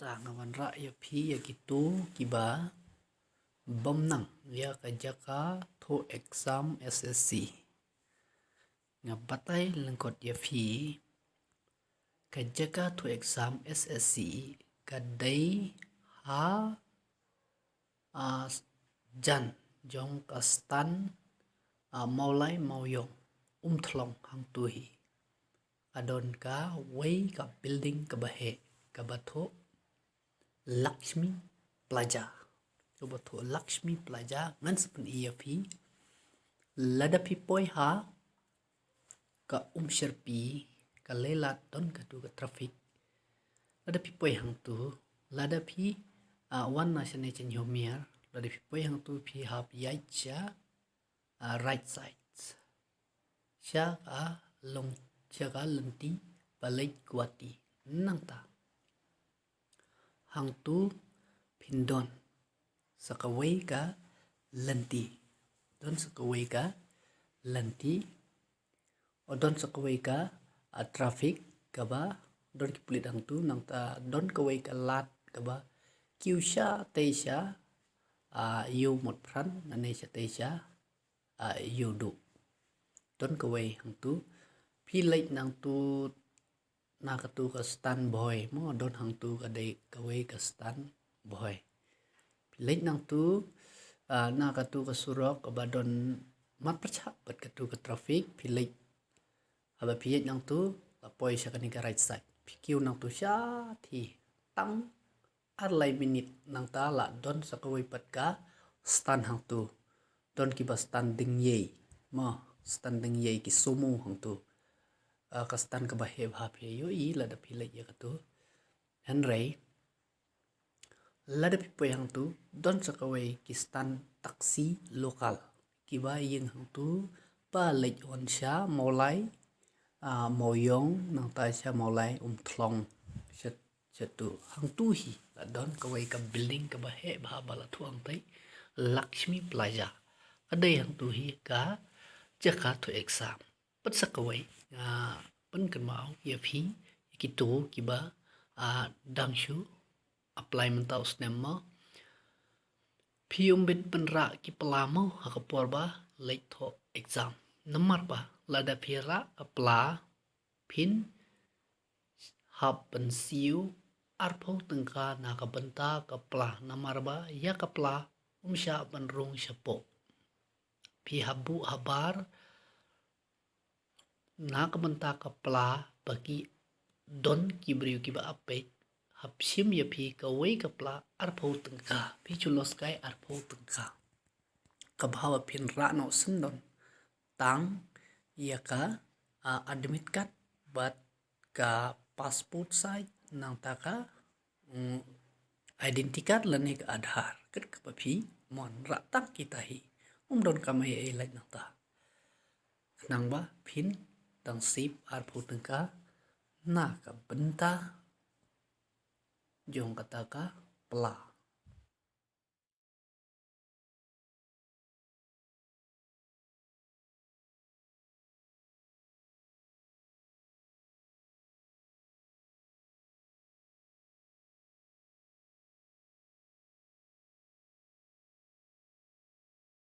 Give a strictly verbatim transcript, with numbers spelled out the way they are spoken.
Nga wanrah ïa phi ïa kito kiba bym nang ïa ka jaka thoh exam S S C. Nga batai lyngkot ïa phi, ka jaka thoh exam S S C ka dei ha, ah, jan jong ka stand, ah, Mawlai Mawiong Umthlong hangtu hi. Ka don kawei ka building kaba heh kaba thoh Lakshmi Plaza. Kaba thoh Lakshmi Plaza. Ngan sa pyni ïa phi. Lada phi poi ha ka Umsyrpi, ka Laitlad don katu ka traffic. Lada phi poi hangtu, lada phi, ah, wan na shane sha Hynñiewmiar, lada phi poi hangtu phi hap ïaid sha, ah, right side. Sha ka long, sha ka lynti ba leit Guwahati. Nangta hangtu phin don sa kawei ka lynti. Don sa kawei ka lynti. O don sa kawei ka, ah, traffic kaba don ki pulit hangtu, nangta don kawei ka lad kaba kiew sha tei sha, ah, Ïew Motphran, nane sha tei sha, ah, Ïewduh. Don kawei hangtu. Phi leit nangtu na katu ka stand Bhoi mo, don hangtu ka dei kawei ka stand Bhoi. Phi leit nangtu, ah, na katu ka surok kaba don mat pyrshah bad katu ka traffic, phi leit, haba phi ïaid nangtu, la poi sha kane ka right side. Phi kiew nangtu sha ti tang ar lai minit nangta la don sa kawei pat ka stand hangtu. Don kiba stand ding ïei. Mo, stand ding ïei ki sumo hangtu. Ah, ka stand kaba heh bha phi ïohi lada phi leit ïa katu. Hynrei lada phi poi hangtu, don sa kawei ki stand taxi local kiba ïeng hangtu ba leit wan sha Mawlai, ah, Mawiong, nangta sha Mawlai Umthlong. Sha, shatu hangtu hi la don kawei ka building kaba heh bha ba la thoh hangtai Lakshmi Plaza. Ka dei hangtu hi ka jaka thoh exam. Pat sa kawei, ah, pynkynmaw ïa phi, ïa kito kiba, ah, dang shu apply mynta u snem mo. Phi ym bit pynrah ki pla mo ha ka por ba leit thoh exam. Namar ba lada phi rah ka pla phin hap pynsiew arphew tyngka na ka bynta ka pla, namar ba ïa ka pla ym shah ban rung shapoh. Phi hap buh habar na ka bynta ka pla ba ki don ki briew kiba ap peit, hap shim ïa phi kawei ka pla arphew tyngka, phi shu loss kai arphew tyngka. Kaba haba phin rah noh shen don tang ïa ka, ah, admit card bad ka passport size, nangta ka, mm, identity card lane ka Aadhaar. Kat kaba phi mon, rah tang kita hi. Ym don kam ei ei lait nangta. Khnang ba phin dang save arphew tyngka na ka bynta jong kata ka pla.